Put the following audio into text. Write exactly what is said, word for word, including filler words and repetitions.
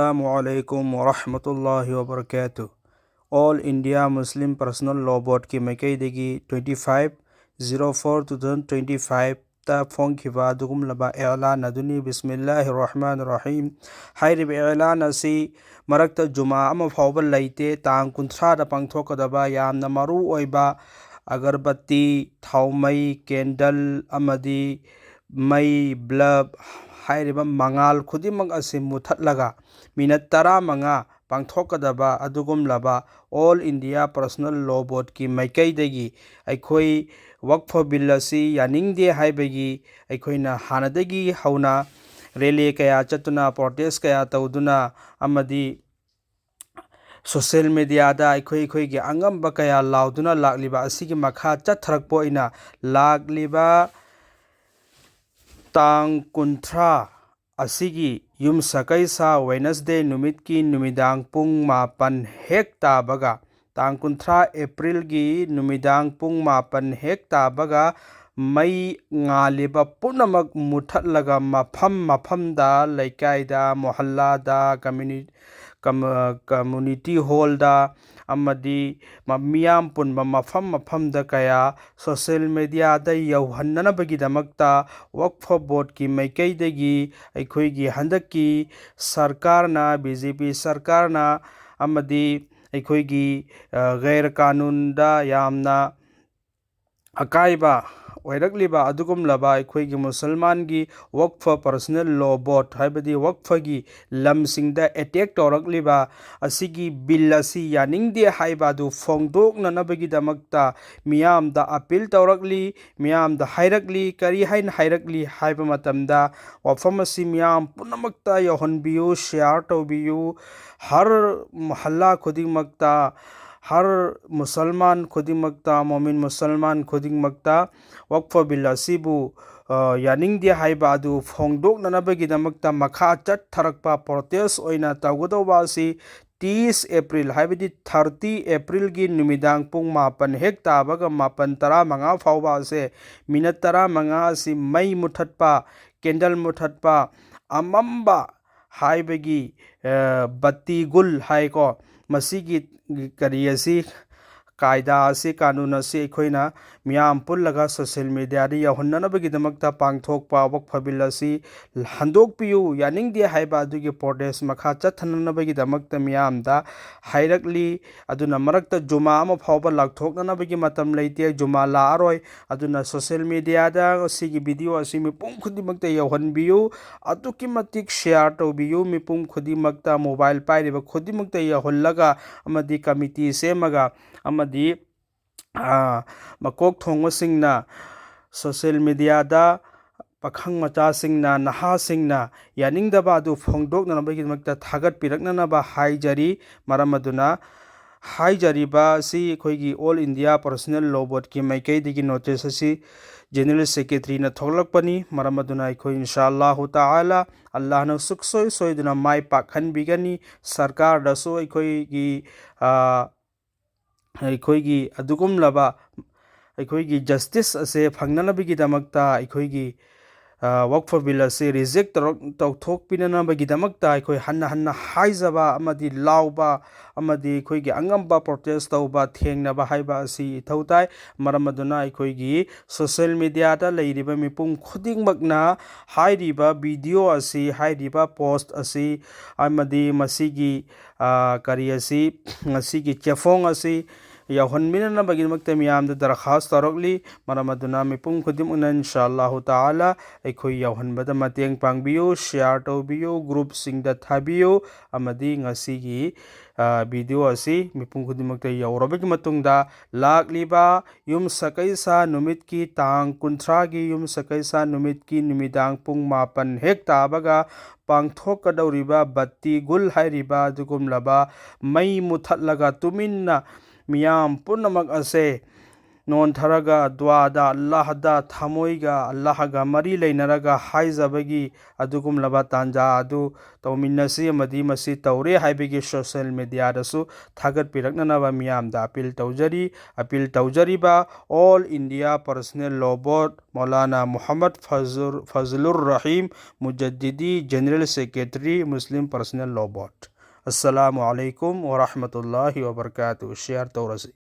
ꯑꯁꯂꯥꯃꯨ ꯑꯂꯥꯏꯀꯨꯝ ꯋꯥꯔꯍꯃꯇꯨꯜꯂꯥꯍꯤ ꯋꯥꯕꯔꯀꯥꯇꯨ꯫ All India Muslim Personal Law Board ꯀꯤ ꯃꯥꯏꯀꯩꯗꯒꯤ twenty five zero four two thousand twenty five ꯇ ꯐꯣꯡꯈꯤꯕ ꯑꯗꯨꯒꯨꯝꯂꯕ ꯑꯦꯂꯥꯟ ꯑꯗꯨꯅꯤ꯫ ꯕꯤꯁꯃꯤꯜꯂꯥꯍꯤ ꯔꯍꯃꯥꯟ ꯔꯍꯤꯝ꯫ ꯍꯥꯏꯔꯤꯕ ꯑꯦꯂꯥꯟ ꯑꯁꯤ ꯃꯔꯛꯇ ꯖꯨꯃꯥ ꯑꯃ ꯐꯥꯎꯕ ꯂꯩꯇꯦ꯫ ꯇꯥꯡ ꯀꯨꯟꯊ꯭ꯔꯥꯗ ꯄꯥꯡꯊꯣꯛꯀꯗꯕ ꯌꯥꯝꯅ ꯃꯔꯨ ꯑꯣꯏꯕ ꯑꯒꯔꯕꯠꯇꯤ, ꯊꯥꯎꯃꯩ, ꯀꯦꯟꯗꯜ ꯑꯃꯗꯤ ꯃꯩ, ꯕ꯭ꯂꯕ ꯍꯥꯏꯔꯤꯕ ꯃꯉꯥꯜ ꯈꯨꯗꯤꯡꯃꯛ ꯑꯁꯤ ꯃꯨꯊꯠꯂꯒ ꯃꯤꯅꯠ ꯇꯔꯥꯃꯉꯥ ꯄꯥꯡꯊꯣꯛꯀꯗꯕ ꯑꯗꯨꯒꯨꯝꯂꯕ All India Personal Law Board ꯀꯤ ꯃꯥꯏꯀꯩꯗꯒꯤ ꯑꯩꯈꯣꯏ ꯋꯛꯐ ꯕꯤꯜ ꯑꯁꯤ ꯌꯥꯅꯤꯡꯗꯦ ꯍꯥꯏꯕꯒꯤ ꯑꯩꯈꯣꯏꯅ ꯍꯥꯟꯅꯗꯒꯤ ꯍꯧꯅ ꯔꯦꯂꯤ ꯀꯌꯥ ꯆꯠꯇꯨꯅ, ꯄ꯭ꯔꯣꯇꯦꯁ ꯀꯌꯥ ꯇꯧꯗꯨꯅ ꯑꯃꯗꯤ ꯁꯣꯁꯤꯌꯦꯜ ꯃꯦꯗꯤꯌꯥꯗ ꯑꯩꯈꯣꯏ ꯑꯩꯈꯣꯏꯒꯤ ꯑꯉꯝꯕ ꯀꯌꯥ ꯂꯥꯎꯗꯨꯅ ꯂꯥꯛꯂꯤꯕ ꯑꯁꯤꯒꯤ ꯃꯈꯥ ꯆꯠꯊꯔꯛꯄ ꯑꯣꯏꯅ ꯂꯥꯛꯂꯤꯕ ꯇꯥꯡ ꯀꯨꯟꯊ꯭ꯔꯥ ꯑꯁꯤꯒꯤ ꯌꯨꯝꯁꯀꯩꯁ ꯋꯦꯅꯁꯗꯦ ꯅꯨꯃꯤꯠꯀꯤ ꯅꯨꯃꯤꯗꯥꯡ ꯄꯨꯡ ꯃꯥꯄꯟ ꯍꯦꯛ ꯇꯥꯕꯒ, ꯇꯥꯡ ꯀꯨꯟꯊ꯭ꯔꯥ ꯑꯦꯄ꯭ꯔꯤꯜꯒꯤ ꯅꯨꯃꯤꯗꯥꯡ ꯄꯨꯡ ꯃꯥꯄꯟ ꯍꯦꯛ ꯇꯥꯕꯒ, ꯃꯩ ꯉꯥꯜꯂꯤꯕ ꯄꯨꯝꯅꯃꯛ ꯃꯨꯊꯠꯂꯒ ꯃꯐꯝ ꯃꯐꯝꯗ, ꯂꯩꯀꯥꯏꯗ, ꯃꯣꯍꯜꯂꯥꯗ, ꯀꯝꯃ꯭ꯌꯨꯅꯤ-, ꯀꯝ-, ꯀꯝꯃ꯭ꯌꯨꯅꯤꯇꯤ ꯍꯣꯜꯗ ꯑꯃꯗꯤ ꯃ-, ꯃꯤꯌꯥꯝ ꯄꯨꯟꯕ ꯃꯐꯝ ꯃꯐꯝꯗ ꯀꯌꯥ ꯁꯣꯁꯤꯌꯦꯜ ꯃꯦꯗꯤꯌꯥꯗ ꯌꯧꯍꯟꯅꯅꯕꯒꯤꯗꯃꯛꯇ ꯋꯛꯐ ꯕꯣꯔꯗꯀꯤ ꯃꯥꯏꯀꯩꯗꯒꯤ ꯑꯩꯈꯣꯏꯒꯤ ꯍꯟꯗꯛꯀꯤ ꯁꯔꯀꯥꯔꯅ, ꯕꯤ ꯖꯦ ꯄꯤ ꯁꯔꯀꯥꯔꯅ ꯑꯃꯗꯤ ꯑꯩꯈꯣꯏꯒꯤ, ꯑ, ꯒꯩꯔ ꯀꯥꯅꯨꯟꯗ ꯌꯥꯝꯅ ꯑꯀꯥꯏꯕ ꯑꯣꯏꯔꯛꯂꯤꯕ ꯑꯗꯨꯒꯨꯝꯂꯕ ꯑꯩꯈꯣꯏꯒꯤ ꯃꯨꯁꯜꯃꯥꯟꯒꯤ ꯋꯛꯐ ꯄꯔꯁꯅꯦꯜ ꯂꯣ ꯕꯣꯔꯗ, ꯍꯥꯏꯕꯗꯤ ꯋꯛꯐꯒꯤ ꯂꯝꯁꯤꯡꯗ ꯑꯦꯇꯦꯛ ꯇꯧꯔꯛꯂꯤꯕ ꯑꯁꯤꯒꯤ ꯕꯤꯜ ꯑꯁꯤ ꯌꯥꯅꯤꯡꯗꯦ ꯍꯥꯏꯕ ꯑꯗꯨ ꯐꯣꯡꯗꯣꯛꯅꯅꯕꯒꯤꯗꯃꯛꯇ ꯃꯤꯌꯥꯝꯗ ꯑꯄꯤꯜ ꯇꯧꯔꯛꯂꯤ, ꯃꯤꯌꯥꯝꯗ ꯍꯥꯏꯔꯛꯂꯤ꯫ ꯀꯔꯤ ꯍꯥꯏꯅ ꯍꯥꯏꯔꯛꯂꯤ ꯍꯥꯏꯕ ꯃꯇꯝꯗ, ꯋꯥꯐꯝ ꯑꯁꯤ ꯃꯤꯌꯥꯝ ꯄꯨꯝꯅꯃꯛꯇ ꯌꯧꯍꯟꯕꯤꯌꯨ, ꯁꯤꯌꯥꯔ ꯇꯧꯕꯤꯌꯨ, ꯍꯔ ꯃꯍꯜꯂꯥ ꯈꯨꯗꯤꯡꯃꯛꯇ, ꯍꯔ ꯃꯨꯁꯜꯃꯥꯟ ꯈꯨꯗꯤꯡꯃꯛꯇ, ꯃꯣꯃꯤꯟ ꯃꯨꯁꯜꯃꯥꯟ ꯈꯨꯗꯤꯡꯃꯛꯇ ꯋꯛꯐ ꯕꯤꯜ ꯑꯁꯤꯕꯨ, ꯑ, ꯌꯥꯅꯤꯡꯗꯦ ꯍꯥꯏꯕ ꯑꯗꯨ ꯐꯣꯡꯗꯣꯛꯅꯅꯕꯒꯤꯗꯃꯛꯇ ꯃꯈꯥ ꯆꯠꯊꯔꯛꯄ ꯄ꯭ꯔꯣꯇꯦꯁ ꯑꯣꯏꯅ ꯇꯧꯒꯗꯧꯕ ꯑꯁꯤ ꯇꯤꯁ ꯑꯦꯄ꯭ꯔꯤꯜ, ꯍꯥꯏꯕꯗꯤ ꯊꯥꯔꯇꯤ ꯑꯦꯄ꯭ꯔꯤꯜꯒꯤ ꯅꯨꯃꯤꯗꯥꯡ ꯄꯨꯡ ꯃꯥꯄꯟ ꯍꯦꯛ ꯇꯥꯕꯒ ꯃꯥꯄꯟ ꯇꯔꯥꯃꯉꯥ ꯐꯥꯎꯕ ꯑꯁꯦ, ꯃꯤꯅꯠ ꯇꯔꯥꯃꯉꯥ ꯑꯁꯤ ꯃꯩ ꯃꯨꯊꯠꯄ, ꯀꯦꯟꯗꯜ ꯃꯨꯊꯠꯄ, ꯑꯃꯝꯕ ꯍꯥꯏꯕꯒꯤ, ꯑ, ꯕꯠꯇꯤ ꯒꯨꯜ ꯍꯥꯏꯀꯣ, ꯃꯁꯤꯒꯤ ꯀꯔꯤ ꯑꯁꯤ, ꯀꯥꯏꯗꯥ ꯑꯁꯤ, ꯀꯥꯅꯨꯟ ꯑꯁꯤ ꯑꯩꯈꯣꯏꯅ ꯃꯤꯌꯥꯝ ꯄꯨꯜꯂꯒ social mediaꯗ ꯌꯧꯍꯟꯅꯅꯕꯒꯤꯗꯃꯛꯇ ꯄꯥꯡꯊꯣꯛꯄ ꯋꯛꯐ ꯕꯤꯜ ꯑꯁꯤ ꯍꯟꯗꯣꯛꯄꯤꯌꯨ, ꯌꯥꯅꯤꯡꯗꯦ ꯍꯥꯏꯕ ꯑꯗꯨꯒꯤ protest ꯃꯈꯥ ꯆꯠꯊꯅꯅꯕꯒꯤꯗꯃꯛꯇ ꯃꯤꯌꯥꯝꯗ ꯍꯥꯏꯔꯛꯂꯤ꯫ ꯑꯗꯨꯅ ꯃꯔꯛꯇ ꯖꯨꯃꯥ ꯑꯃ ꯐꯥꯎꯕ ꯂꯥꯎꯊꯣꯛꯅꯅꯕꯒꯤ ꯃꯇꯝ ꯂꯩꯇꯦ, ꯖꯨꯃꯥ ꯂꯥꯛꯑꯔꯣꯏ꯫ ꯑꯗꯨꯅ social mediaꯗ ꯁꯤꯒꯤ video ꯑꯁꯤ ꯃꯤꯄꯨꯝ ꯈꯨꯗꯤꯡꯃꯛꯇ ꯌꯧꯍꯟꯕꯤꯌꯨ, ꯑꯗꯨꯛꯀꯤ ꯃꯇꯤꯛ share ꯇꯧꯕꯤꯌꯨ, ꯃꯤꯄꯨꯝ ꯈꯨꯗꯤꯡꯃꯛꯇ, mobile ꯄꯥꯏꯔꯤꯕ ꯈꯨꯗꯤꯡꯃꯛꯇ ꯌꯧꯍꯜꯂꯒ ꯑꯃꯗꯤ committee ꯁꯦꯝꯃꯒ ꯑꯃꯗꯤ, ꯑ, ꯃꯀꯣꯛ ꯊꯣꯡꯕꯁꯤꯡꯅ, social mediaꯗ ꯄꯥꯈꯪ ꯃꯆꯥꯁꯤꯡꯅ, ꯅꯍꯥꯁꯤꯡꯅ ꯌꯥꯅꯤꯡꯗꯕ ꯑꯗꯨ ꯐꯣꯡꯗꯣꯛꯅꯅꯕꯒꯤꯗꯃꯛꯇ ꯊꯥꯒꯠꯄꯤꯔꯛꯅꯅꯕ ꯍꯥꯏꯖꯔꯤ꯫ ꯃꯔꯝ ꯑꯗꯨꯅ ꯍꯥꯏꯖꯔꯤꯕ ꯑꯁꯤ ꯑꯩꯈꯣꯏꯒꯤ All India Professional Law Boardꯀꯤ ꯃꯥꯏꯀꯩꯗꯒꯤ notice ꯑꯁꯤ General Secretaryꯅ ꯊꯣꯛꯂꯛꯄꯅꯤ꯫ ꯃꯔꯝ ꯑꯗꯨꯅ ꯑꯩꯈꯣꯏ ꯏꯟꯁꯥ ꯑꯜꯂꯥꯍꯨ ꯇꯥꯂꯥ, ꯑꯜꯂꯥꯍꯅ ꯁꯨꯛꯁꯣꯏ ꯁꯣꯏꯗꯅ ꯃꯥꯏ ꯄꯥꯛꯍꯟꯕꯤꯒꯅꯤ꯫ ꯁꯔꯀꯥꯔꯗꯁꯨ ꯑꯩꯈꯣꯏꯒꯤ, ꯑ, ꯑꯩꯈꯣꯏꯒꯤ ꯑꯗꯨꯒꯨꯝꯂꯕ ꯑꯩꯈꯣꯏꯒꯤ justice ꯑꯁꯦ ꯐꯪꯅꯅꯕꯒꯤꯗꯃꯛꯇ ꯑꯩꯈꯣꯏꯒꯤ, ꯑ, ꯋꯛꯐ ꯕꯤꯜ ꯑꯁꯤ reject ꯇꯧꯔꯛ-, ꯇꯧꯊꯣꯛꯄꯤꯅꯅꯕꯒꯤꯗꯃꯛꯇ ꯑꯩꯈꯣꯏ ꯍꯟꯅ ꯍꯟꯅ ꯍꯥꯏꯖꯕ ꯑꯃꯗꯤ ꯂꯥꯎꯕ ꯑꯃꯗꯤ ꯑꯩꯈꯣꯏꯒꯤ ꯑꯉꯝꯕ protest ꯇꯧꯕ, ꯊꯦꯡꯅꯕ ꯍꯥꯏꯕ ꯑꯁꯤ ꯏꯊꯧ ꯇꯥꯏ꯫ ꯃꯔꯝ ꯑꯗꯨꯅ ꯑꯩꯈꯣꯏꯒꯤ social mediaꯗ ꯂꯩꯔꯤꯕ ꯃꯤꯄꯨꯝ ꯈꯨꯗꯤꯡꯃꯛꯅ ꯍꯥꯏꯔꯤꯕ video ꯑꯁꯤ, ꯍꯥꯏꯔꯤꯕ post ꯑꯁꯤ ꯑꯃꯗꯤ ꯃꯁꯤꯒꯤ, ꯑ, ꯀꯔꯤ ꯑꯁꯤ, ꯉꯁꯤꯒꯤ ꯆꯦꯐꯣꯡ ꯑꯁꯤ ꯌꯧꯍꯟꯕꯤꯅꯅꯕꯒꯤꯗꯃꯛꯇ ꯃꯤꯌꯥꯝꯗ ꯗꯔꯈꯥꯁ ꯇꯧꯔꯛꯂꯤ꯫ ꯃꯔꯝ ꯑꯗꯨꯅ ꯃꯤꯄꯨꯝ ꯈꯨꯗꯤꯡꯃꯛꯅ ꯏꯟꯁꯥ ꯑꯜꯂꯥꯍꯨ ꯇꯥꯂꯥ ꯑꯩꯈꯣꯏ ꯌꯧꯍꯟꯕꯗ ꯃꯇꯦꯡ ꯄꯥꯡꯕꯤꯌꯨ, share ꯇꯧꯕꯤꯌꯨ, groupꯁꯤꯡꯗ ꯊꯥꯕꯤꯌꯨ, ꯑꯃꯗꯤ ꯉꯁꯤꯒꯤ, ꯑ, video ꯑꯁꯤ ꯃꯤꯄꯨꯝ ꯈꯨꯗꯤꯡꯃꯛꯇ ꯌꯧꯔꯕꯒꯤ ꯃꯇꯨꯡꯗ ꯂꯥꯛꯂꯤꯕ ꯌꯨꯝꯁꯀꯩꯁ ꯅꯨꯃꯤꯠꯀꯤ ꯇꯥꯡ ꯀꯨꯟꯊ꯭ꯔꯥꯒꯤ ꯌꯨꯝꯁꯀꯩꯁ ꯅꯨꯃꯤꯠꯀꯤ ꯅꯨꯃꯤꯗꯥꯡ ꯄꯨꯡ ꯃꯥꯄꯟ ꯍꯦꯛ ꯇꯥꯕꯒ ꯄꯥꯡꯊꯣꯛꯀꯗꯧꯔꯤꯕ ꯕꯠꯇꯤ ꯒꯨꯜ ꯍꯥꯏꯔꯤꯕ ꯑꯗꯨꯒꯨꯝꯂꯕ ꯃꯩ ꯃꯨꯊꯠꯂꯒ ꯇꯨꯃꯤꯟꯅ ꯃꯤꯌꯥꯝ ꯄꯨꯝꯅꯃꯛ ꯑꯁꯦ ꯅꯣꯟꯊꯔꯒ ꯗ꯭ꯋꯥꯗ ꯑꯜꯂꯥꯍꯗ ꯊꯃꯣꯏꯒ ꯑꯜꯂꯥꯍꯒ ꯃꯔꯤ ꯂꯩꯅꯔꯒ ꯍꯥꯏꯖꯕꯒꯤ ꯑꯗꯨꯒꯨꯝꯂꯕ ꯇꯥꯟꯖꯥ ꯑꯗꯨ ꯇꯧꯃꯤꯟꯅꯁꯤ ꯑꯃꯗꯤ ꯃꯁꯤ ꯇꯧꯔꯦ ꯍꯥꯏꯕꯒꯤ ꯁꯣꯁꯤꯌꯦꯜ ꯃꯦꯗꯤꯌꯥꯗꯁꯨ ꯊꯥꯒꯠꯄꯤꯔꯛꯅꯅꯕ ꯃꯤꯌꯥꯝꯗ ꯑꯄꯤꯜ ꯇꯧꯖꯔꯤ꯫ ꯑꯄꯤꯜ ꯇꯧꯖꯔꯤꯕ All India Personal Law Board Maulana ꯃꯨꯍꯝꯃꯗ ꯐꯖꯨꯔ-, ꯐꯖꯂꯨꯔ ꯔꯍꯤꯝ ꯃꯨꯖꯗꯤꯗꯤ, ꯖꯦꯅꯔꯦꯜ ꯁꯦꯀ꯭ꯔꯦꯇꯔꯤ, ꯃꯨꯁꯂꯤꯝ ꯄꯔꯁꯅꯦꯜ ꯂꯣ ꯕꯣꯔꯗ꯫ ꯑꯁꯁꯂꯥꯃꯨ ꯑꯂꯩꯀꯨꯝ ꯋꯔꯍꯃꯇꯨꯜꯂꯥꯍꯤ ꯋꯕꯔꯀꯥꯇꯨ꯫ ꯁꯤꯌꯥꯔ ꯇꯧꯔꯁꯤ꯫